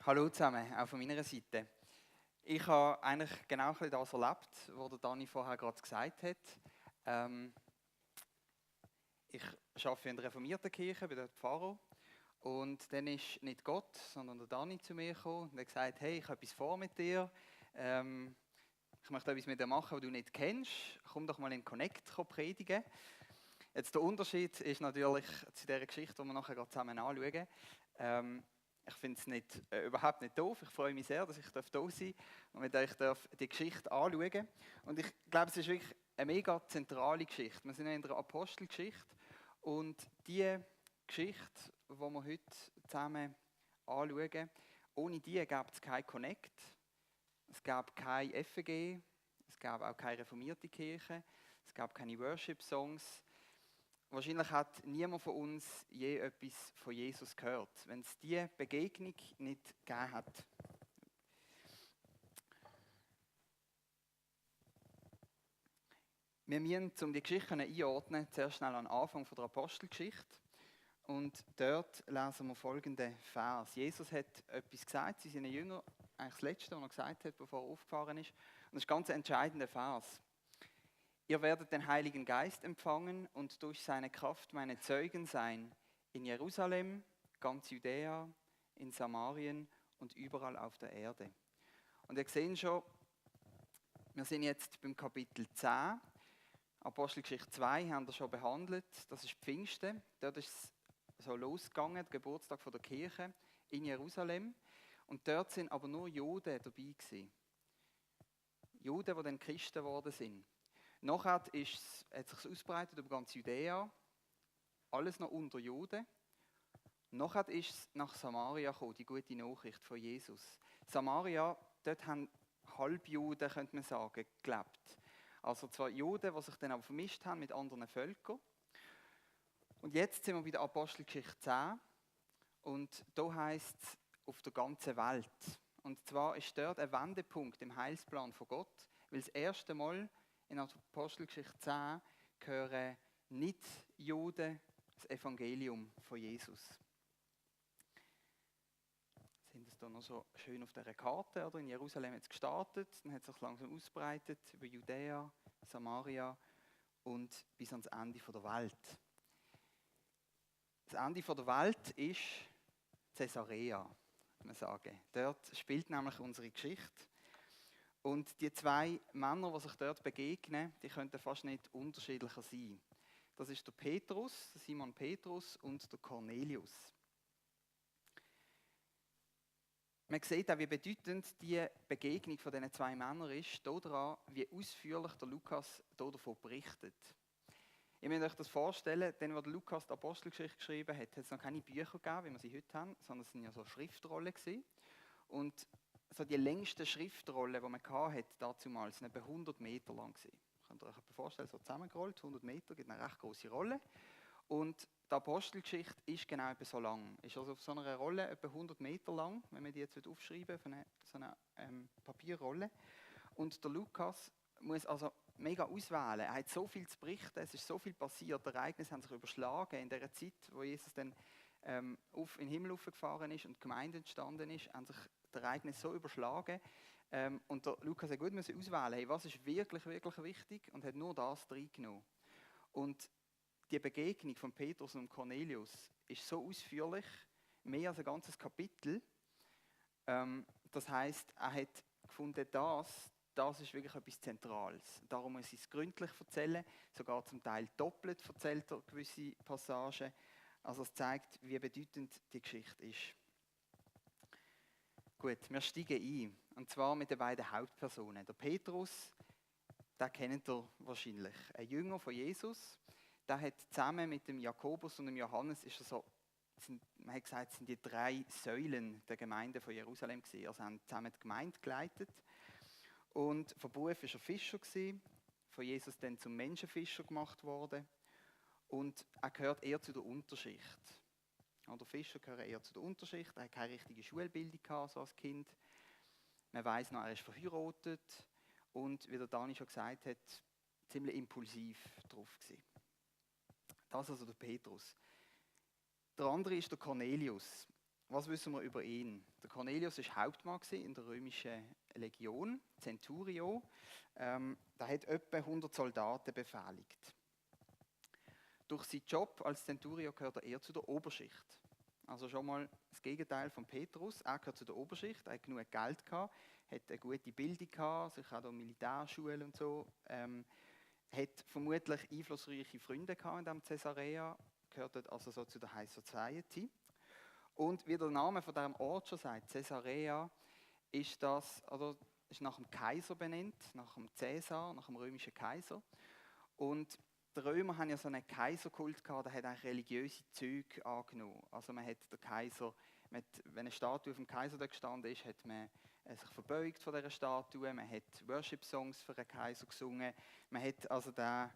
Hallo zusammen, auch von meiner Seite. Ich habe eigentlich genau das erlebt, was der Dani vorher gerade gesagt hat. Ich arbeite in der reformierten Kirche, bin dort Pfarrer. Und dann ist nicht Gott, sondern der Dani zu mir gekommen und hat gesagt, hey, ich habe etwas vor mit dir. Ich möchte etwas mit dir machen, was du nicht kennst. Komm doch mal in Connect predigen. Jetzt der Unterschied ist natürlich zu dieser Geschichte, die wir nachher gerade zusammen anschauen. Ich finde es überhaupt nicht doof. Ich freue mich sehr, dass ich hier sein darf und mit euch die Geschichte anschauen. Und ich glaube, es ist wirklich eine mega zentrale Geschichte. Wir sind ja in der Apostelgeschichte und die Geschichte, die wir heute zusammen anschauen, ohne die gäbe es kein Connect, es gäbe kein FEG, es gäbe auch keine reformierte Kirche, es gäbe keine Worship-Songs. Wahrscheinlich hat niemand von uns je etwas von Jesus gehört, wenn es diese Begegnung nicht gegeben hat. Wir müssen, um die Geschichte einordnen, zuerst schnell an den Anfang der Apostelgeschichte. Und dort lesen wir folgenden Vers. Jesus hat etwas gesagt zu seinen Jüngern, eigentlich das Letzte, was er gesagt hat, bevor er aufgefahren ist. Und das ist ein ganz entscheidender Vers. Ihr werdet den Heiligen Geist empfangen und durch seine Kraft meine Zeugen sein in Jerusalem, ganz Judäa, in Samarien und überall auf der Erde. Und ihr seht schon, wir sind jetzt beim Kapitel 10. Apostelgeschichte 2 haben wir schon behandelt. Das ist Pfingsten. Dort ist es so losgegangen, der Geburtstag der Kirche in Jerusalem. Und dort sind aber nur Juden dabei gewesen. Juden, die dann Christen geworden sind. Nachher hat sich ausgebreitet über ganz Judäa, alles noch unter Juden. Nachher ist es nach Samaria gekommen, die gute Nachricht von Jesus. Samaria, dort haben Halbjuden, könnte man sagen, gelebt. Also zwar Juden, die sich dann aber vermischt haben mit anderen Völkern. Und jetzt sind wir bei der Apostelgeschichte 10 und da heisst es auf der ganzen Welt. Und zwar ist dort ein Wendepunkt im Heilsplan von Gott, weil das erste Mal in der Apostelgeschichte 10 hören Nicht-Juden das Evangelium von Jesus. Sind es da noch so schön auf dieser Karte, oder? In Jerusalem hat es gestartet, dann hat es sich langsam ausbreitet über Judäa, Samaria und bis ans Ende der Welt. Das Ende der Welt ist Caesarea, kann man sagen. Dort spielt nämlich unsere Geschichte. Und die zwei Männer, die sich dort begegnen, die könnten fast nicht unterschiedlicher sein. Das ist der Petrus, der Simon Petrus und der Cornelius. Man sieht auch, wie bedeutend die Begegnung von diesen zwei Männern ist, daran, wie ausführlich der Lukas davon berichtet. Ihr müsst euch das vorstellen, denn als Lukas die Apostelgeschichte geschrieben hat, hat es noch keine Bücher gegeben, wie wir sie heute haben, sondern es waren ja so Schriftrollen gewesen. Und so die längste Schriftrolle, die man hatte, damals, waren etwa 100 Meter lang gewesen. Könnt ihr euch vorstellen, so zusammengerollt, 100 Meter, gibt eine recht große Rolle. Und die Apostelgeschichte ist genau etwa so lang. Ist also auf so einer Rolle etwa 100 Meter lang, wenn man die jetzt aufschreiben auf so eine Papierrolle. Und der Lukas muss also mega auswählen. Er hat so viel zu berichten, es ist so viel passiert, die Ereignisse haben sich überschlagen in der Zeit, wo Jesus dann in den Himmel aufgefahren ist und die Gemeinde entstanden ist, haben sich die Ereignisse so überschlagen. Und der Lukas hat gut müssen auswählen, hey, was ist wirklich, wirklich wichtig, und hat nur das reingenommen. Und die Begegnung von Petrus und Cornelius ist so ausführlich, mehr als ein ganzes Kapitel. Das heisst, er hat gefunden, das ist wirklich etwas Zentrales. Darum muss ich es gründlich erzählen, sogar zum Teil doppelt erzählt er gewisse Passagen. Also es zeigt, wie bedeutend die Geschichte ist. Gut, wir steigen ein. Und zwar mit den beiden Hauptpersonen. Der Petrus, den kennt ihr wahrscheinlich. Ein Jünger von Jesus. Der hat zusammen mit dem Jakobus und dem Johannes, man hat gesagt, sind die drei Säulen der Gemeinde von Jerusalem gewesen. Also haben zusammen die Gemeinde geleitet. Und von Beruf war er Fischer gewesen, von Jesus dann zum Menschenfischer gemacht worden. Und er gehört eher zu der Unterschicht. Der Fischer gehört eher zu der Unterschicht. Er hat keine richtige Schulbildung gehabt, so als Kind. Man weiss noch, er ist verheiratet und, wie der Dani schon gesagt hat, ziemlich impulsiv drauf gewesen. Das ist also der Petrus. Der andere ist der Cornelius. Was wissen wir über ihn? Der Cornelius war Hauptmann in der römischen Legion, Centurio. Der hat etwa 100 Soldaten befehligt. Durch seinen Job als Centurio gehört er eher zu der Oberschicht. Also schon mal das Gegenteil von Petrus. Er gehört zu der Oberschicht, er hat genug Geld gehabt, hat eine gute Bildung gehabt, sich auch in Militärschule und so. Hat vermutlich einflussreiche Freunde gehabt in diesem Caesarea, gehört also so zu der High Society. Und wie der Name von diesem Ort schon sagt, Caesarea, ist nach dem Kaiser benannt, nach dem Caesar, nach dem römischen Kaiser. Und die Römer haben ja so einen Kaiserkult gehabt, der hat eigentlich religiöse Züge angenommen. Also man hat der Kaiser, wenn eine Statue auf dem Kaiser da gestanden ist, hat man sich verbeugt vor dieser Statue, man hat Worship-Songs für den Kaiser gesungen, man hat also der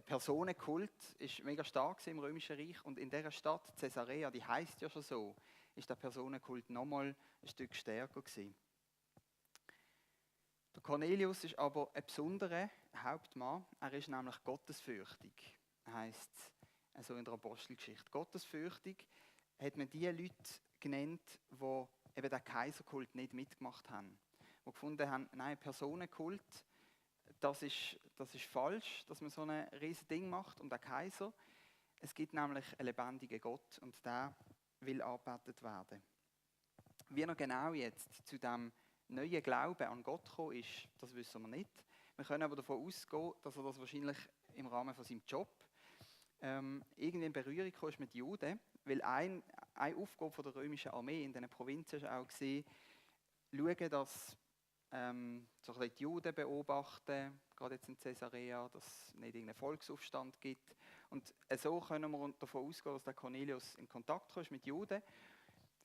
Personenkult ist mega stark im Römischen Reich und in dieser Stadt Caesarea, die heisst ja schon so, ist der Personenkult nochmal ein Stück stärker gewesen. Der Cornelius ist aber ein besonderer Hauptmann. Er ist nämlich gottesfürchtig. Heisst also in der Apostelgeschichte. Gottesfürchtig hat man die Leute genannt, die eben den Kaiserkult nicht mitgemacht haben. Die gefunden haben, nein, Personenkult, das ist falsch, dass man so ein riesiges Ding macht um den Kaiser. Es gibt nämlich einen lebendigen Gott und der will angebetet werden. Wie er genau jetzt zu dem neuen Glauben an Gott gekommen ist, das wissen wir nicht. Wir können aber davon ausgehen, dass er das wahrscheinlich im Rahmen von seinem Job irgendwie in Berührung kam mit Juden, weil eine Aufgabe von der römischen Armee in diesen Provinzen war auch schauen, dass so die Juden beobachten, gerade jetzt in Caesarea, dass es nicht irgendeinen Volksaufstand gibt. Und so können wir davon ausgehen, dass der Cornelius in Kontakt kam mit Juden,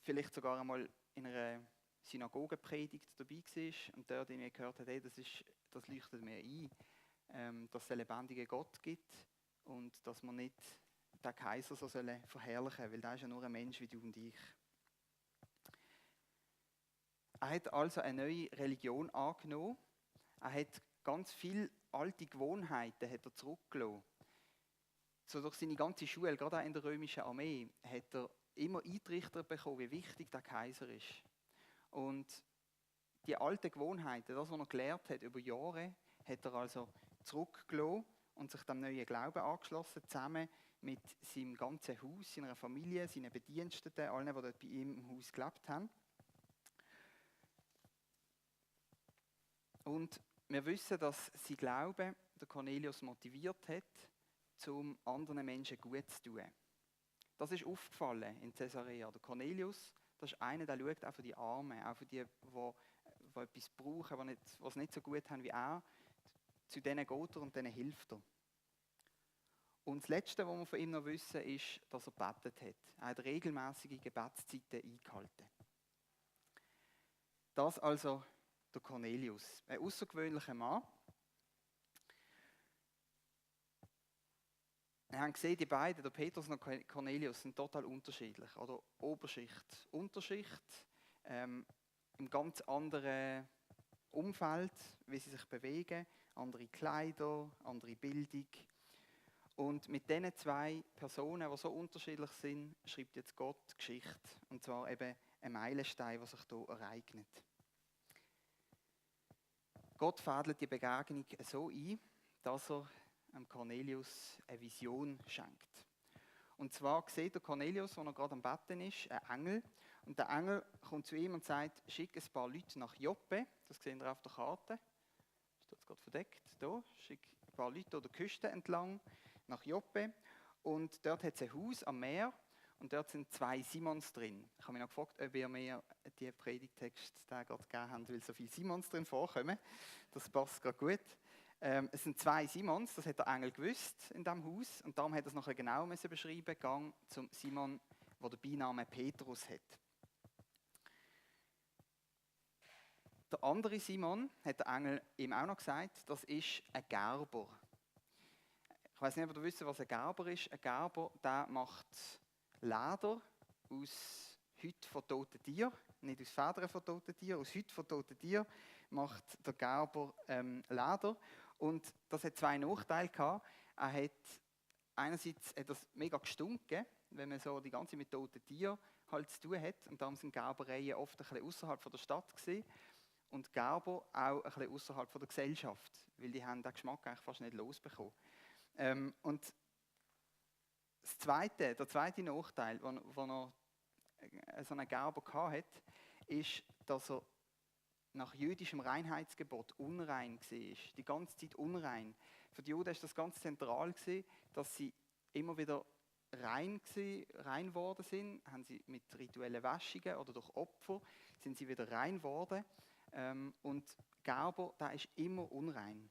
vielleicht sogar einmal in einer Synagogenpredigt dabei war und dort gehört hat, hey, das leuchtet mir ein, dass es einen lebendigen Gott gibt und dass man nicht den Kaiser so verherrlichen sollen, weil der ist ja nur ein Mensch wie du und ich. Er hat also eine neue Religion angenommen. Er hat ganz viele alte Gewohnheiten hat er zurückgelassen. So durch seine ganze Schule, gerade auch in der römischen Armee, hat er immer eingetrichtert bekommen, wie wichtig der Kaiser ist. Und die alten Gewohnheiten, das, was er gelernt hat über Jahre, hat er also zurückgelassen und sich dem neuen Glauben angeschlossen, zusammen mit seinem ganzen Haus, seiner Familie, seinen Bediensteten, allen, die dort bei ihm im Haus gelebt haben. Und wir wissen, dass sein Glaube der Cornelius motiviert hat, um anderen Menschen gut zu tun. Das ist aufgefallen in Caesarea. Der Cornelius, das ist einer, der schaut auch für die Armen, auch für die, die etwas brauchen, die es nicht so gut haben wie er. Zu denen geht er und denen hilft er. Und das Letzte, was wir von ihm noch wissen, ist, dass er gebetet hat. Er hat regelmäßige Gebetszeiten eingehalten. Das also der Cornelius, ein außergewöhnlicher Mann. Wir haben gesehen, die beiden, der Petrus und der Cornelius, sind total unterschiedlich. Oder Oberschicht, Unterschicht, im ganz anderen Umfeld, wie sie sich bewegen, andere Kleider, andere Bildung. Und mit diesen zwei Personen, die so unterschiedlich sind, schreibt jetzt Gott Geschichte. Und zwar eben ein Meilenstein, der sich hier ereignet. Gott fädelt die Begegnung so ein, dass er Cornelius eine Vision schenkt. Und zwar sieht der Cornelius, als er gerade am Betten ist, einen Engel. Und der Engel kommt zu ihm und sagt, schick ein paar Leute nach Joppe. Das sehen wir auf der Karte. Ist jetzt gerade verdeckt. Hier. Schick ein paar Leute an der Küste entlang nach Joppe. Und dort hat es ein Haus am Meer. Und dort sind 2 Simons drin. Ich habe mich noch gefragt, ob ihr mir die Predigtext gerade gegeben habt, weil so viele Simons drin vorkommen. Das passt gerade gut. Es sind 2 Simons, das hat der Engel gewusst in diesem Haus. Und darum hat er es nachher genau beschreiben, Gang zum Simon, der den Beinamen Petrus hat. Der andere Simon, hat der Engel ihm auch noch gesagt, das ist ein Gerber. Ich weiß nicht, ob ihr wisst, was ein Gerber ist. Ein Gerber, der macht Leder aus Häuten von toten Tieren, nicht aus Federn von toten Tieren, aus Häuten von toten Tieren macht der Gerber Leder. Und das hat 2 Nachteile gehabt. Einerseits hat das mega gestunken, wenn man so die ganze mit toten Tieren halt zu tun hat. Und darum sind Gerbereien oft ein bisschen außerhalb von der Stadt gewesen. Und Gerber auch ein bisschen außerhalb von der Gesellschaft, weil die haben den Geschmack eigentlich fast nicht losbekommen. Und der zweite Nachteil, den so ein Gerber hatte, ist, dass er nach jüdischem Reinheitsgebot unrein war. Die ganze Zeit unrein. Für die Juden war das ganz zentral, dass sie immer wieder rein geworden sind. Haben sie mit rituellen Waschungen oder durch Opfer sind sie wieder rein geworden. Und Gerber, der ist immer unrein.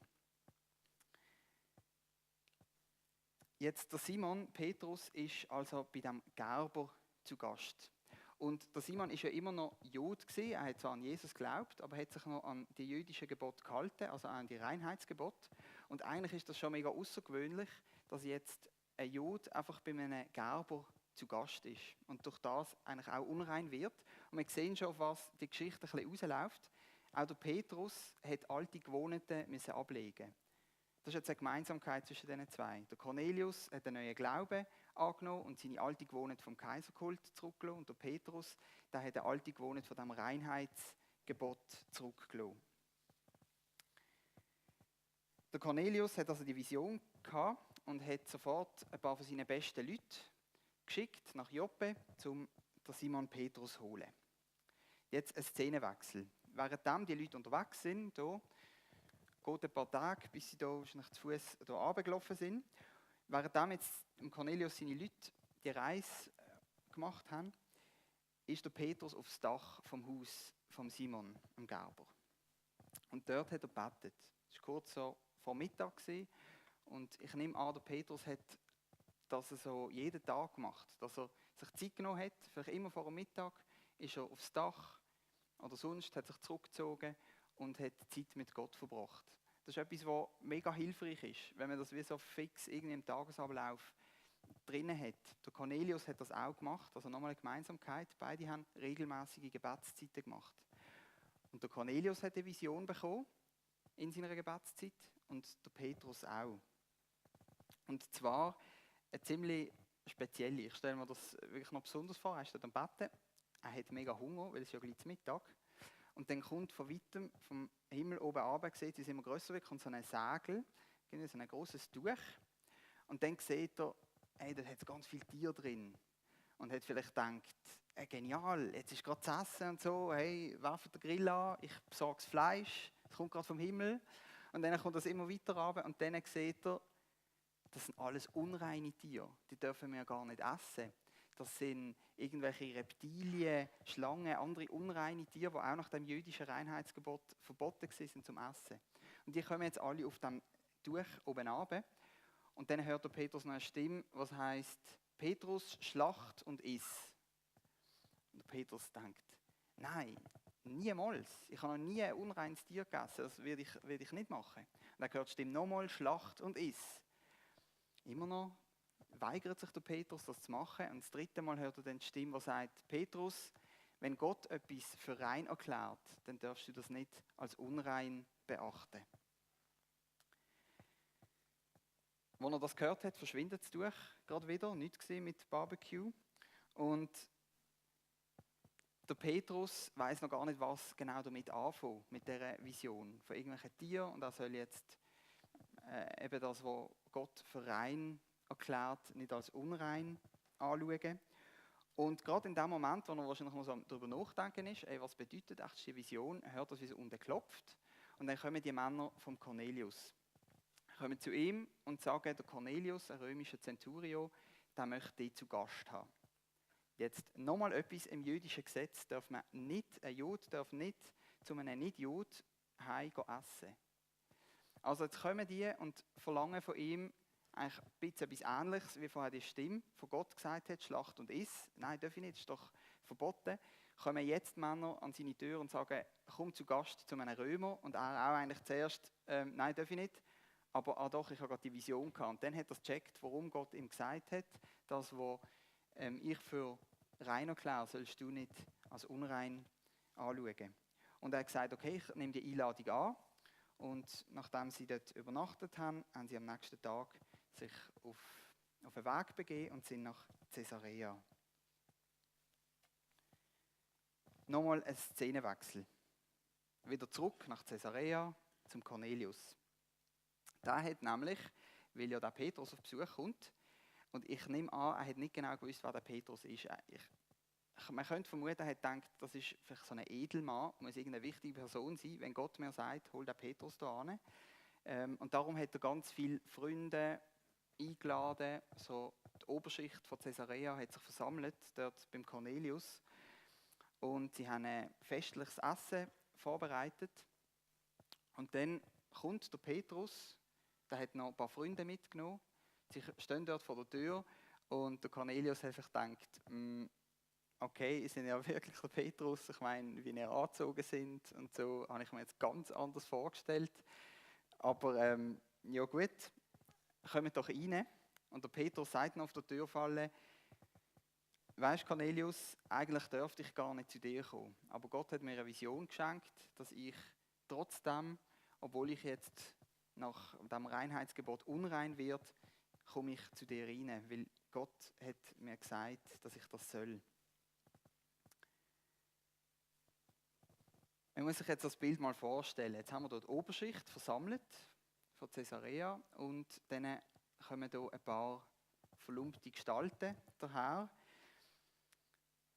Jetzt der Simon Petrus ist also bei dem Gerber zu Gast. Und der Simon ist ja immer noch Jude gewesen. Er hat zwar an Jesus geglaubt, aber hat sich noch an die jüdischen Gebote gehalten, also an die Reinheitsgebote. Und eigentlich ist das schon mega außergewöhnlich, dass jetzt ein Jude einfach bei einem Gerber zu Gast ist und durch das eigentlich auch unrein wird. Und wir sehen schon, auf was die Geschichte ein bisschen rausläuft. Auch der Petrus hat alte Gewohnheiten müssen ablegen. Das ist jetzt eine Gemeinsamkeit zwischen diesen zwei. Der Cornelius hat einen neuen Glauben angenommen und seine alte Gewohnheit vom Kaiserkult zurückgelassen. Und der Petrus, der hat eine alte Gewohnheit von dem Reinheitsgebot zurückgelassen. Der Cornelius hat also die Vision gehabt und hat sofort ein paar von seinen besten Leuten geschickt nach Joppe, um den Simon Petrus zu holen. Jetzt ein Szenenwechsel. Währenddem die Leute unterwegs sind, hier, geht ein paar Tage, bis sie hier zu Fuß hier runtergelaufen sind. Währenddem jetzt Cornelius seine Leute die Reise gemacht haben, ist der Petrus aufs Dach vom Haus von Simon, dem Gerber. Und dort hat er gebetet. Es war kurz so vor Mittag und ich nehme an, der Petrus hat das so jeden Tag gemacht, dass er sich Zeit genommen hat, vielleicht immer vor dem Mittag ist er aufs Dach oder sonst hat sich zurückgezogen und hat Zeit mit Gott verbracht. Das ist etwas, was mega hilfreich ist, wenn man das wie so fix irgendwie im Tagesablauf drinnen hat. Der Cornelius hat das auch gemacht, also nochmal eine Gemeinsamkeit. Beide haben regelmäßige Gebetszeiten gemacht. Und der Cornelius hat eine Vision bekommen in seiner Gebetszeit und der Petrus auch. Und zwar eine ziemlich spezielle. Ich stelle mir das wirklich noch besonders vor. Er steht am Betten, er hat mega Hunger, weil es ja gleich Mittag. Und dann kommt von weitem vom Himmel oben runter, sieht, wie es immer grösser wird, kommt so ein Segel, so ein grosses Tuch. Und dann sieht er, hey, da hat ganz viele Tiere drin. Und hat vielleicht gedacht, hey, genial, jetzt ist gerade das Essen und so, hey, werft den Grill an, ich besorge das Fleisch, es kommt gerade vom Himmel. Und dann kommt das immer weiter runter und dann sieht er, das sind alles unreine Tiere, die dürfen wir gar nicht essen. Das sind irgendwelche Reptilien, Schlangen, andere unreine Tiere, die auch nach dem jüdischen Reinheitsgebot verboten sind zum Essen. Und die kommen jetzt alle auf dem Tuch oben runter. Und dann hört der Petrus noch eine Stimme, was heisst, Petrus, schlacht und iss. Und der Petrus denkt, nein, niemals. Ich habe noch nie ein unreines Tier gegessen, das werde ich nicht machen. Und dann hört die Stimme nochmal, schlacht und iss. Immer noch weigert sich der Petrus, das zu machen. Und das dritte Mal hört er dann die Stimme, die sagt, Petrus, wenn Gott etwas für rein erklärt, dann darfst du das nicht als unrein beachten. Als er das gehört hat, verschwindet das Tuch gerade wieder, nichts gesehen mit Barbecue. Und der Petrus weiß noch gar nicht, was genau damit anfangen, mit dieser Vision von irgendwelchen Tieren. Und er soll jetzt eben das, was Gott für rein erklärt, nicht als unrein anschauen. Und gerade in dem Moment, wo er wahrscheinlich noch so darüber nachdenken ist, was bedeutet echt die Vision, hört er, wie es unten klopft. Und dann kommen die Männer vom Cornelius. Kommen zu ihm und sagen, der Cornelius, ein römischer Centurio, der möchte dich zu Gast haben. Jetzt nochmal etwas im jüdischen Gesetz, ein Jude darf nicht zu einem Nicht-Jude heim essen. Also jetzt kommen die und verlangen von ihm eigentlich ein bisschen etwas Ähnliches, wie vorher die Stimme von Gott gesagt hat, Schlacht und iss. Nein, darf ich nicht, das ist doch verboten. Kommen jetzt Männer an seine Tür und sagen, komm zu Gast zu einem Römer. Und er auch eigentlich zuerst, nein, darf ich nicht. Aber doch, ich habe gerade die Vision gehabt. Und dann hat er gecheckt, warum Gott ihm gesagt hat, das, was ich für rein erkläre, sollst du nicht als unrein anschauen. Und er hat gesagt, okay, ich nehme die Einladung an. Und nachdem sie dort übernachtet haben, haben sie am nächsten Tag sich auf den Weg begeben und sind nach Caesarea. Nochmal ein Szenenwechsel. Wieder zurück nach Caesarea zum Cornelius. Der hat nämlich, weil ja der Petrus auf Besuch kommt, und ich nehme an, er hat nicht genau gewusst, wer der Petrus ist. Man könnte vermuten, er hat gedacht, das ist vielleicht so ein Edelmann, muss irgendeine wichtige Person sein, wenn Gott mir sagt, hol den Petrus da an. Und darum hat er ganz viele Freunde eingeladen. So die Oberschicht von Caesarea hat sich versammelt, dort beim Cornelius. Und sie haben ein festliches Essen vorbereitet. Und dann kommt der Petrus, der hat noch ein paar Freunde mitgenommen. Sie stehen dort vor der Tür und der Cornelius hat sich gedacht, okay, ist ja wirklich der Petrus? Ich meine, wie er angezogen sind und so, habe ich mir jetzt ganz anders vorgestellt. Aber ja gut, kommt doch rein. Und der Petrus sagt noch auf der Türfalle, weisst Cornelius, eigentlich dürfte ich gar nicht zu dir kommen. Aber Gott hat mir eine Vision geschenkt, dass ich trotzdem, obwohl ich jetzt nach dem Reinheitsgebot unrein werde, komme ich zu dir rein, weil Gott hat mir gesagt, dass ich das soll. Man muss sich jetzt das Bild mal vorstellen. Jetzt haben wir dort die Oberschicht versammelt von Caesarea und dann kommen hier ein paar verlumpte Gestalten daher.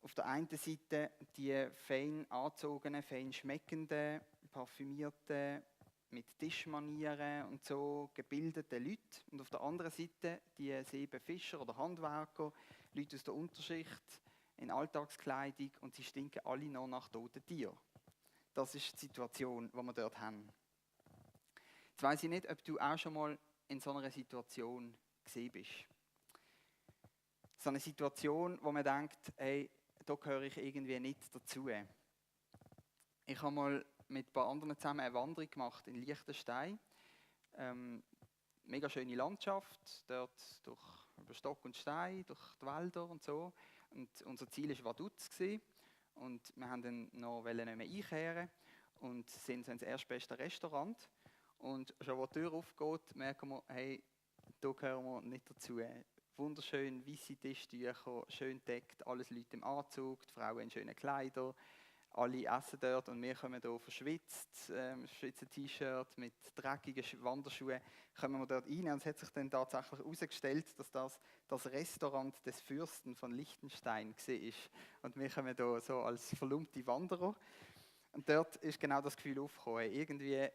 Auf der einen Seite die fein angezogenen, fein schmeckenden, parfümierten, mit Tischmanieren und so gebildeten Leute. Und auf der anderen Seite die 7 Fischer oder Handwerker, Leute aus der Unterschicht, in Alltagskleidung und sie stinken alle noch nach toten Tieren. Das ist die Situation, die wir dort haben. Jetzt weiss ich nicht, ob du auch schon mal in so einer Situation gesehen bist. So eine Situation, wo man denkt, hey, da gehöre ich irgendwie nicht dazu. Ich habe mal mit ein paar anderen zusammen eine Wanderung gemacht in Liechtenstein. Mega schöne Landschaft, dort über Stock und Stein, durch die Wälder und so. Und unser Ziel war Vaduz. Und wir wollten dann noch nicht mehr einkehren und sind so ins erstbeste Restaurant. Und schon als die Tür aufgeht, merken wir, hey, da gehören wir nicht dazu. Wunderschön, weisse Tischtücher, schön deckt, alles Leute im Anzug, die Frauen in schönen Kleidern. Alle essen dort und wir kommen hier verschwitzt, schwitze T-Shirt mit dreckigen Wanderschuhen, kommen wir dort rein. Und es hat sich dann tatsächlich herausgestellt, dass das Restaurant des Fürsten von Liechtenstein war. Und wir kommen hier so als verlumpte Wanderer. Und dort ist genau das Gefühl aufgekommen, irgendwie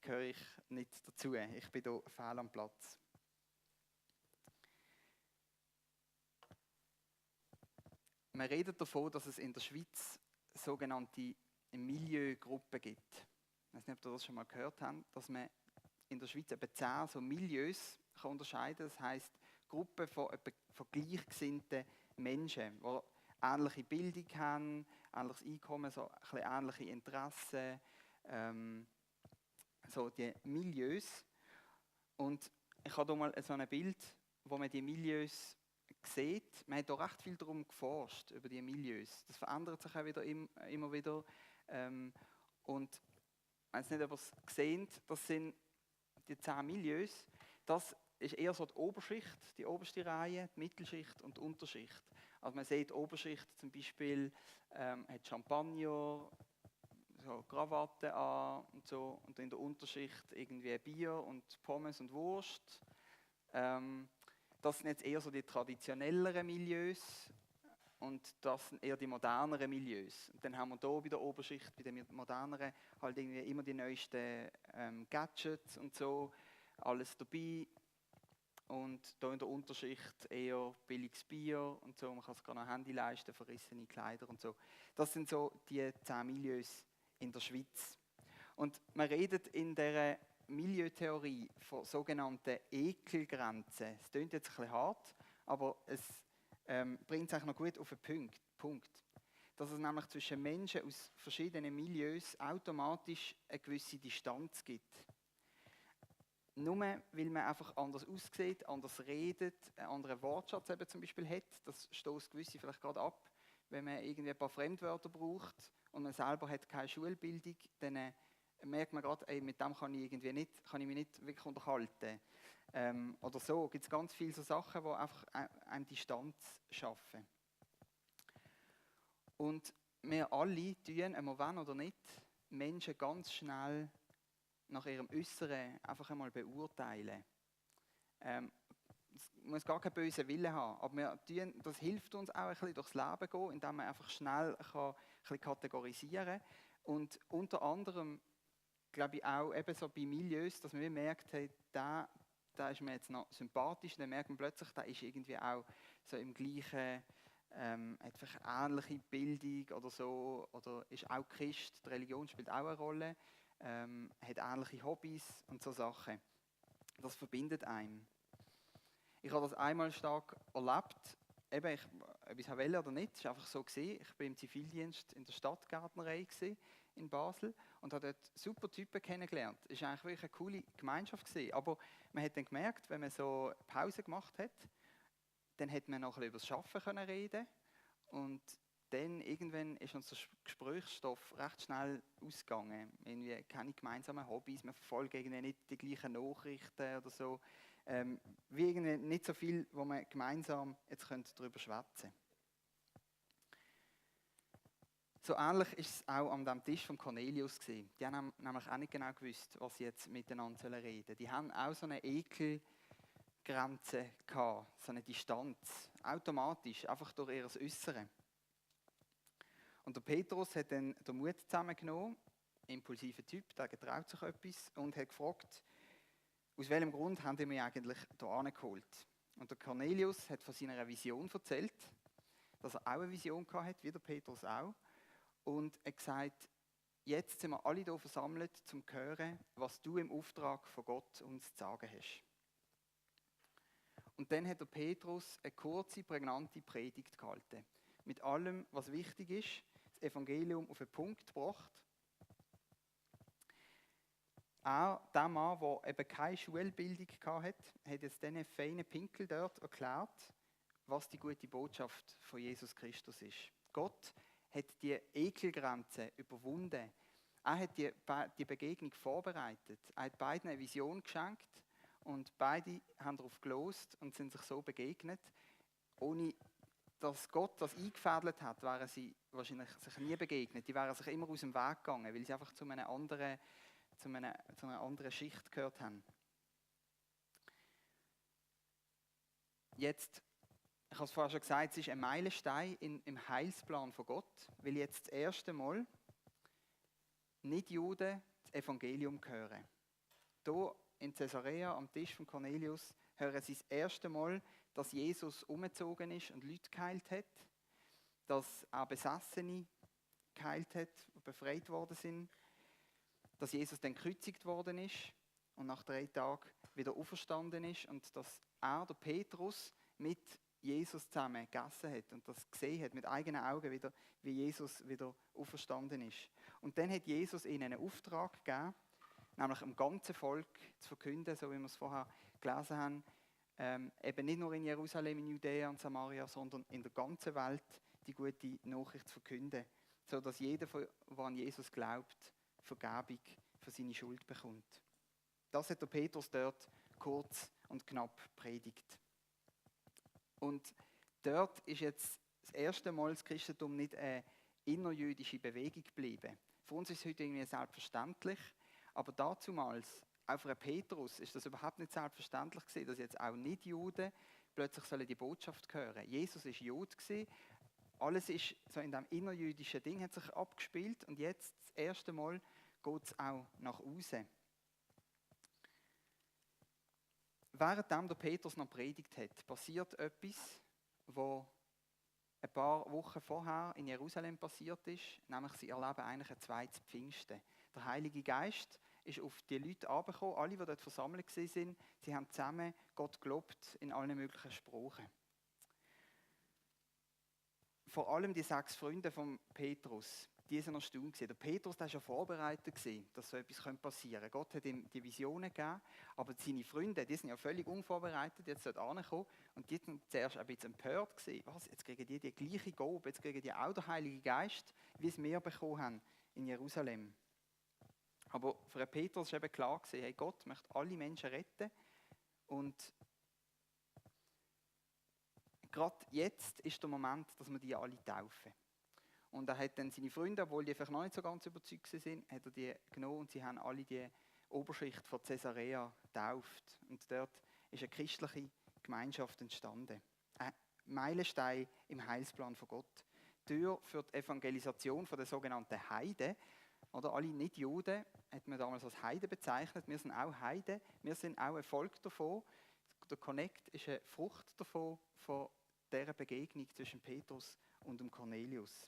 gehöre ich nicht dazu, ich bin hier fehl am Platz. Man redet davon, dass es in der Schweiz sogenannte Milieugruppen gibt. Ich weiß nicht, ob ihr das schon mal gehört habt, dass man in der Schweiz etwa 10 so Milieus kann unterscheiden kann. Das heisst, Gruppen von gleichgesinnten Menschen, die ähnliche Bildung haben, ähnliches Einkommen, so ein bisschen ähnliche Interessen, so die Milieus. Und ich habe hier mal so ein Bild, wo man die Milieus sieht. Man hat da recht viel darum geforscht, über die Milieus. Das verändert sich auch wieder immer wieder. Und ich weiß nicht, ob ihr es seht, das sind die 10 Milieus. Das ist eher so die Oberschicht, die oberste Reihe, die Mittelschicht und die Unterschicht. Also man sieht, die Oberschicht zum Beispiel hat Champagner, so Krawatte an und so. Und in der Unterschicht irgendwie Bier und Pommes und Wurst. Das sind jetzt eher so die traditionelleren Milieus und das sind eher die moderneren Milieus. Und dann haben wir hier bei der Oberschicht, bei den moderneren, halt irgendwie immer die neuesten Gadgets und so, alles dabei. Und hier in der Unterschicht eher billiges Bier und so, man kann sich gar noch Handy leisten, verrissene Kleider und so. Das sind so die 10 Milieus in der Schweiz. Und man redet in dieser Milieutheorie von sogenannten Ekelgrenzen. Es klingt jetzt ein bisschen hart, aber es bringt es eigentlich noch gut auf den Punkt. Dass es nämlich zwischen Menschen aus verschiedenen Milieus automatisch eine gewisse Distanz gibt. Nur weil man einfach anders aussieht, anders redet, einen anderen Wortschatz eben zum Beispiel hat, das stößt gewisse vielleicht gerade ab, wenn man irgendwie ein paar Fremdwörter braucht und man selber hat keine Schulbildung, dann merkt man gerade, mit dem kann ich mich nicht wirklich unterhalten. Oder so, gibt es ganz viele so Sachen, die einfach eine Distanz schaffen. Und wir alle tun, ob wir wollen oder nicht, Menschen ganz schnell nach ihrem Äußeren einfach einmal beurteilen. Es muss gar keinen bösen Willen haben, aber das hilft uns auch ein bisschen durchs Leben gehen, indem man einfach schnell ein bisschen kategorisieren kann. Und unter anderem, glaube ich, auch eben so bei Milieus, dass man merkt, hey, der ist mir jetzt noch sympathisch, dann merkt man plötzlich, der ist irgendwie auch so im gleichen, hat vielleicht ähnliche Bildung oder so, oder ist auch Christ, die Religion spielt auch eine Rolle, hat ähnliche Hobbys und so Sachen. Das verbindet einen. Ich habe das einmal stark erlebt, eben, ob ich es wollte oder nicht, es war einfach so gewesen. Ich war im Zivildienst in der Stadtgärtnerei in Basel und habe dort super Typen kennengelernt. Es war eigentlich wirklich eine coole Gemeinschaft gewesen. Aber man hat dann gemerkt, wenn man so Pause gemacht hat, dann hätte man noch ein bisschen über das Arbeiten reden und dann irgendwann ist unser Gesprächsstoff recht schnell ausgegangen. Irgendwie keine gemeinsamen Hobbys, wir verfolgen irgendwie nicht die gleichen Nachrichten oder so. Wie irgendwie nicht so viel, wo man gemeinsam jetzt darüber schwätzen. So ähnlich ist es auch an dem Tisch von Cornelius gewesen. Die haben nämlich auch nicht genau gewusst, was sie jetzt miteinander reden sollen. Die haben auch so eine Ekelgrenze gehabt, so eine Distanz, automatisch, einfach durch ihr Äußere. Und der Petrus hat dann den Mut zusammengenommen, impulsiver Typ, der getraut sich etwas, und hat gefragt, aus welchem Grund haben die mich eigentlich hierher geholt? Und der Cornelius hat von seiner Vision erzählt, dass er auch eine Vision hatte, wie der Petrus auch. Und er hat gesagt, jetzt sind wir alle hier versammelt, um zu hören, was du im Auftrag von Gott uns zu sagen hast. Und dann hat der Petrus eine kurze, prägnante Predigt gehalten. Mit allem, was wichtig ist, das Evangelium auf den Punkt gebracht. Auch der Mann, der eben keine Schulbildung hatte, hat jetzt diesen feinen Pinkel dort erklärt, was die gute Botschaft von Jesus Christus ist. Gott hat die Ekelgrenze überwunden. Er hat die Begegnung vorbereitet. Er hat beiden eine Vision geschenkt und beide haben darauf gelost und sind sich so begegnet. Ohne dass Gott das eingefädelt hat, wären sie wahrscheinlich sich nie begegnet. Die wären sich immer aus dem Weg gegangen, weil sie einfach zu einer anderen Schicht gehört haben. Jetzt, ich habe es vorher schon gesagt, es ist ein Meilenstein im Heilsplan von Gott, weil jetzt das erste Mal Nicht-Juden das Evangelium hören. Hier in Caesarea am Tisch von Cornelius hören sie das erste Mal, dass Jesus umgezogen ist und Leute geheilt hat, dass auch Besessene geheilt hat und befreit worden sind, dass Jesus dann gekreuzigt worden ist und nach 3 Tagen wieder auferstanden ist und dass er, der Petrus, mit Jesus zusammen gegessen hat und das gesehen hat mit eigenen Augen wieder, wie Jesus wieder auferstanden ist. Und dann hat Jesus ihnen einen Auftrag gegeben, nämlich dem ganzen Volk zu verkünden, so wie wir es vorher gelesen haben, eben nicht nur in Jerusalem, in Judäa und Samaria, sondern in der ganzen Welt die gute Nachricht zu verkünden, sodass jeder, der an Jesus glaubt, Vergebung für seine Schuld bekommt. Das hat der Petrus dort kurz und knapp predigt. Und dort ist jetzt das erste Mal das Christentum nicht eine innerjüdische Bewegung geblieben. Für uns ist es heute irgendwie selbstverständlich, aber dazumals, auch für Petrus, ist das überhaupt nicht selbstverständlich gewesen, dass jetzt auch Nicht-Juden plötzlich die Botschaft hören. Jesus war Jude gewesen, alles ist so in diesem innerjüdischen Ding hat sich abgespielt und jetzt das erste Mal geht es auch nach außen. Währenddem der Petrus noch predigt hat, passiert etwas, was ein paar Wochen vorher in Jerusalem passiert ist, nämlich sie erleben eigentlich ein zweites Pfingsten. Der Heilige Geist ist auf die Leute herabgekommen, alle, die dort versammelt waren, sie haben zusammen Gott gelobt in allen möglichen Sprachen. Vor allem die 6 Freunde von Petrus, die sind erstaunt gewesen. Der Petrus war schon vorbereitet gewesen, dass so etwas passieren könnte. Gott hat ihm die Visionen gegeben, aber seine Freunde, die sind ja völlig unvorbereitet jetzt dort angekommen und die waren zuerst ein bisschen empört gewesen. Was, jetzt kriegen die gleiche Gabe, jetzt kriegen die auch den Heiligen Geist, wie es wir bekommen haben in Jerusalem. Aber für Petrus war eben klar gewesen, hey, Gott möchte alle Menschen retten und gerade jetzt ist der Moment, dass wir die alle taufen. Und er hat dann seine Freunde, obwohl die vielleicht noch nicht so ganz überzeugt sind, hat er die genommen und sie haben alle die Oberschicht von Caesarea getauft. Und dort ist eine christliche Gemeinschaft entstanden. Ein Meilenstein im Heilsplan von Gott. Tür für die Evangelisation der sogenannten Heiden. Oder alle Nicht-Juden hat man damals als Heiden bezeichnet. Wir sind auch Heiden. Wir sind auch ein Volk davon. Der Connect ist eine Frucht davon, von dieser Begegnung zwischen Petrus und dem Cornelius.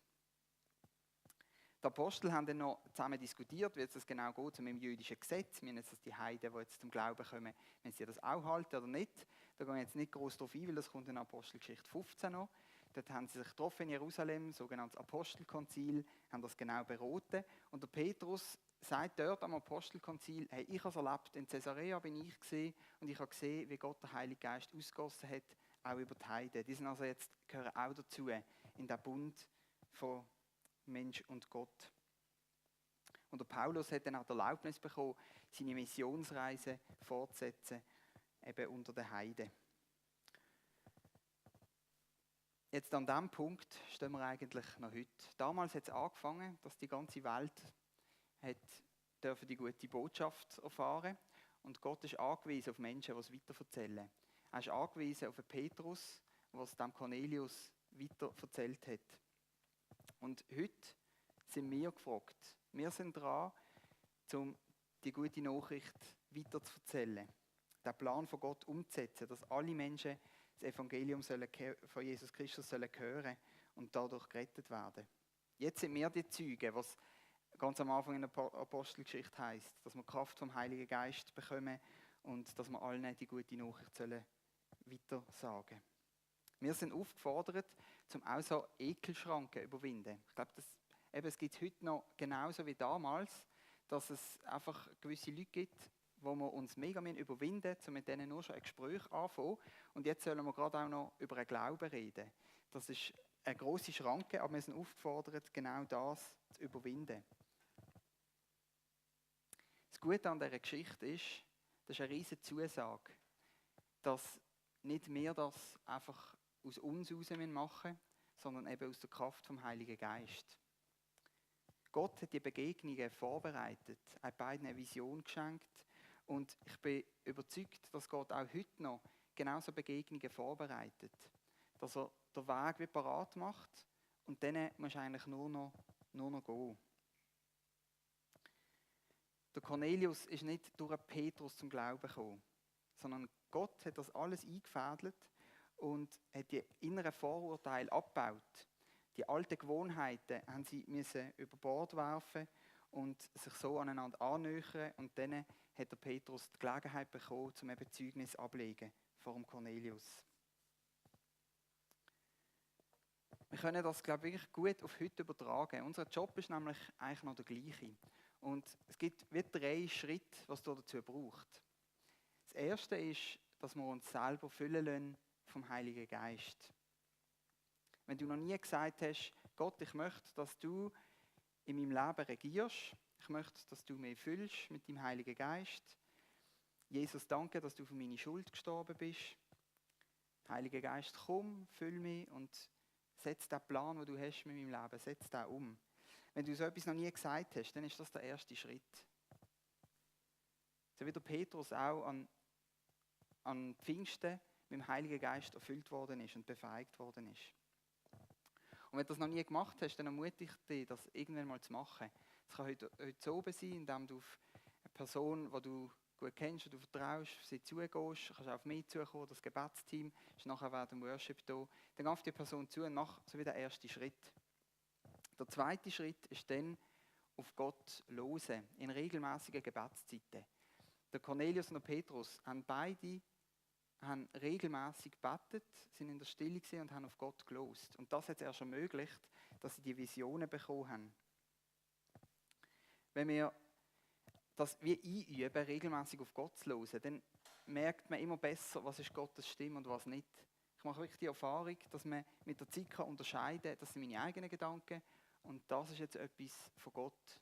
Die Apostel haben dann noch zusammen diskutiert, wie jetzt das genau geht mit dem jüdischen Gesetz. Wir haben jetzt die Heiden, die jetzt zum Glauben kommen, wenn sie das auch halten oder nicht. Da gehen wir jetzt nicht groß drauf ein, weil das kommt in Apostelgeschichte 15 noch. Dort haben sie sich getroffen in Jerusalem, sogenanntes Apostelkonzil, haben das genau beraten. Und der Petrus sagt dort am Apostelkonzil, hey, ich habe es erlebt, in Caesarea bin ich gesehen und ich habe gesehen, wie Gott den Heiligen Geist ausgegossen hat, auch über die Heiden. Die sind also jetzt, gehören auch dazu, in den Bund von Mensch und Gott. Und der Paulus hat dann auch die Erlaubnis bekommen, seine Missionsreise fortzusetzen, eben unter den Heiden. Jetzt an diesem Punkt stehen wir eigentlich noch heute. Damals hat es angefangen, dass die ganze Welt dürfen die gute Botschaft erfahren. Und Gott ist angewiesen auf Menschen, die es weiterverzählen. Er ist angewiesen auf einen Petrus, der es dem Cornelius weiterverzählt hat. Und heute sind wir gefragt. Wir sind dran, um die gute Nachricht weiterzuerzählen. Den Plan von Gott umzusetzen, dass alle Menschen das Evangelium von Jesus Christus hören sollen und dadurch gerettet werden. Jetzt sind wir die Zeugen, was ganz am Anfang in der Apostelgeschichte heisst, dass wir Kraft vom Heiligen Geist bekommen und dass wir allen die gute Nachricht weiter sagen. Wir sind aufgefordert, zum auch so Ekelschranken zu überwinden. Ich glaube, es gibt heute noch genauso wie damals, dass es einfach gewisse Leute gibt, wo wir uns mega überwinden müssen, um mit denen nur schon ein Gespräch anfangen. Und jetzt sollen wir gerade auch noch über einen Glauben reden. Das ist eine grosse Schranke, aber wir sind aufgefordert, genau das zu überwinden. Das Gute an dieser Geschichte ist, das ist eine riesige Zusage, dass nicht wir das einfach aus uns heraus machen müssen, sondern eben aus der Kraft vom Heiligen Geist. Gott hat die Begegnungen vorbereitet, hat beiden eine Vision geschenkt und ich bin überzeugt, dass Gott auch heute noch genauso Begegnungen vorbereitet. Dass er den Weg wie parat macht und dann musst du eigentlich nur noch gehen. Der Cornelius ist nicht durch Petrus zum Glauben gekommen, sondern Gott hat das alles eingefädelt und hat die inneren Vorurteile abgebaut. Die alten Gewohnheiten haben sie müssen über Bord werfen und sich so aneinander annähern. Und dann hat der Petrus die Gelegenheit bekommen, um eben Zeugnis ablegen vor dem Cornelius. Wir können das, glaube ich, wirklich gut auf heute übertragen. Unser Job ist nämlich eigentlich noch der gleiche. Und es gibt wie 3 Schritte, was es dazu braucht. Das erste ist, dass wir uns selber füllen lassen vom Heiligen Geist. Wenn du noch nie gesagt hast, Gott, ich möchte, dass du in meinem Leben regierst, ich möchte, dass du mich füllst mit deinem Heiligen Geist. Jesus, danke, dass du für meine Schuld gestorben bist. Heiliger Geist, komm, füll mich und setz den Plan, den du hast mit meinem Leben, setz den um. Wenn du so etwas noch nie gesagt hast, dann ist das der erste Schritt. So wie der Petrus auch an Pfingsten mit dem Heiligen Geist erfüllt worden ist und befähigt worden ist. Und wenn du das noch nie gemacht hast, dann ermutige ich dich, das irgendwann mal zu machen. Es kann heute so oben sein, indem du auf eine Person, die du gut kennst, die du vertraust, auf sie zugehst, kannst du auf mich zukommen, das Gebetsteam ist nachher während dem Worship da. Dann geh auf die Person zu und mach so wie der erste Schritt. Der zweite Schritt ist dann auf Gott hören, in regelmäßigen Gebetszeiten. Der Cornelius und der Petrus haben beide regelmäßig gebetet, sind in der Stille gewesen und haben auf Gott gelost. Und das hat es erst ermöglicht, dass sie die Visionen bekommen haben. Wenn wir das wie einüben, regelmäßig auf Gott zu hören, dann merkt man immer besser, was ist Gottes Stimme und was nicht. Ich mache wirklich die Erfahrung, dass man mit der Zeit unterscheiden kann, das sind meine eigenen Gedanken und das ist jetzt etwas von Gott.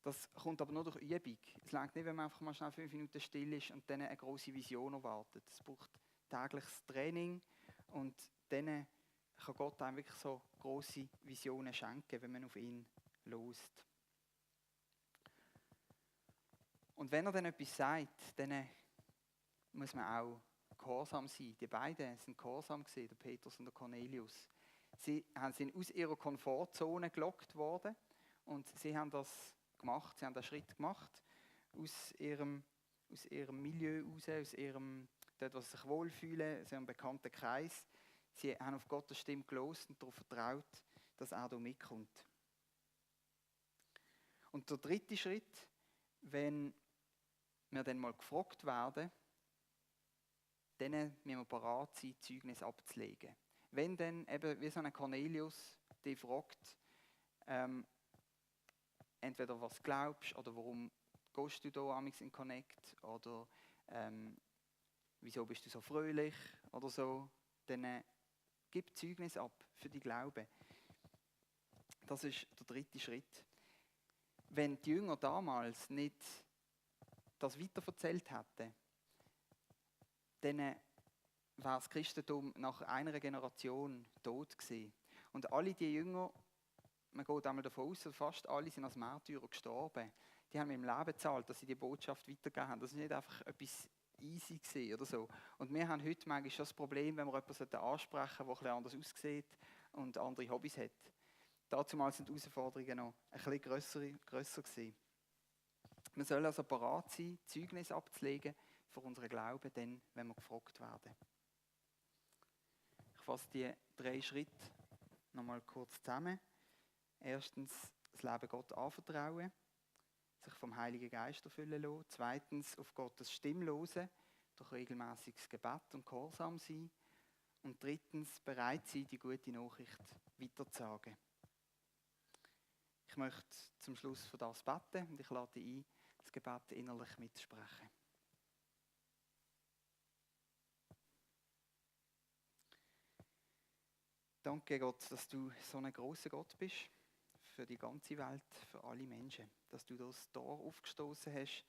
Das kommt aber nur durch Übung. Es reicht nicht, wenn man einfach mal schnell 5 Minuten still ist und dann eine grosse Vision erwartet. Es braucht tägliches Training und dann kann Gott einem wirklich so grosse Visionen schenken, wenn man auf ihn lost. Und wenn er dann etwas sagt, dann muss man auch gehorsam sein. Die beiden sind gehorsam gewesen, der Petrus und der Cornelius. Sie sind aus ihrer Komfortzone gelockt worden und sie haben das gemacht, sie haben den Schritt gemacht aus ihrem Milieu raus, aus ihrem, dort, wo sie sich wohlfühlen, aus ihrem bekannten Kreis. Sie haben auf Gottes Stimme gehört und darauf vertraut, dass er da mitkommt. Und der dritte Schritt, wenn wir dann mal gefragt werden, dann müssen wir bereit sein, Zeugnis abzulegen. Wenn dann eben wie so ein Cornelius dich fragt, entweder was glaubst oder warum gehst du da amigs in Connect oder wieso bist du so fröhlich oder so, dann gib Zeugnis ab für die Glaube. Das ist der dritte Schritt. Wenn die Jünger damals nicht das weiterverzählt hätten, dann wäre das Christentum nach einer Generation tot gewesen. Und alle die Jünger, man geht einmal davon aus, fast alle sind als Märtyrer gestorben. Die haben mit dem Leben gezahlt, dass sie die Botschaft weitergegeben haben. Das ist nicht einfach etwas easy gewesen oder so. Und wir haben heute manchmal schon das Problem, wenn wir jemanden ansprechen sollten, der etwas anders aussieht und andere Hobbys hat. Damals sind die Herausforderungen noch ein bisschen grösser gewesen. Wir sollen also bereit sein, Zeugnis abzulegen für unseren Glauben, dann, wenn wir gefragt werden. Ich fasse die 3 Schritte nochmal kurz zusammen. Erstens, das Leben Gott anvertrauen, sich vom Heiligen Geist erfüllen lassen. Zweitens, auf Gottes Stimme hören, durch regelmäßiges Gebet und Gehorsam sein. Und drittens, bereit sein, die gute Nachricht weiterzusagen. Ich möchte zum Schluss für das beten und ich lade dich ein, das Gebet innerlich mitzusprechen. Danke Gott, dass du so ein grosser Gott bist für die ganze Welt, für alle Menschen. Dass du das Tor aufgestoßen hast,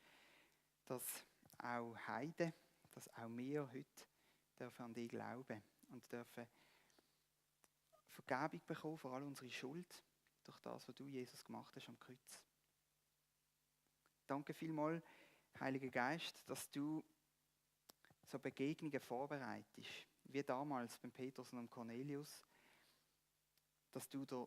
dass auch Heiden, dass auch wir heute dürfen an dich glauben und dürfen Vergebung bekommen für all unsere Schuld durch das, was du, Jesus, gemacht hast am Kreuz. Danke vielmals, Heiliger Geist, dass du so Begegnungen vorbereitest, wie damals beim Petrus und Cornelius, dass du den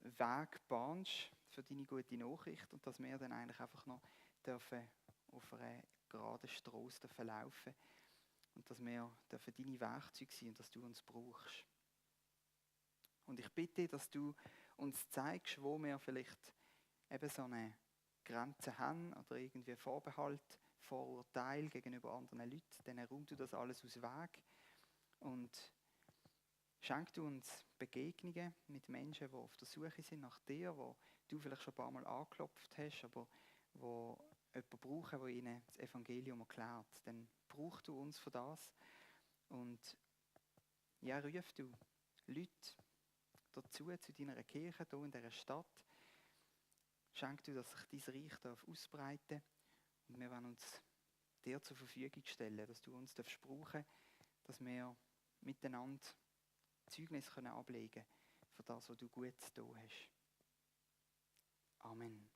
Weg bahnst für deine gute Nachricht und dass wir dann eigentlich einfach noch dürfen auf einer geraden Strasse laufen und dass wir dürfen deine Werkzeuge sein und dass du uns brauchst. Und ich bitte, dass du uns zeigst, wo wir vielleicht eben so eine Grenze haben oder irgendwie Vorbehalt, Vorurteil gegenüber anderen Leuten, dann räum du das alles aus dem Weg und schenk du uns Begegnungen mit Menschen, die auf der Suche sind nach dir, wo du vielleicht schon ein paar Mal angeklopft hast, aber wo jemanden brauchen, der ihnen das Evangelium erklärt. Dann brauchst du uns für das und ja, ruf du Leute dazu, zu deiner Kirche hier in dieser Stadt. Schenk du, dass sich dein Reich ausbreiten darf. Und wir wollen uns dir zur Verfügung stellen, dass du uns brauchen darfst, dass wir miteinander Zeugnis ablegen können für das, was du Gutes da hast. Amen.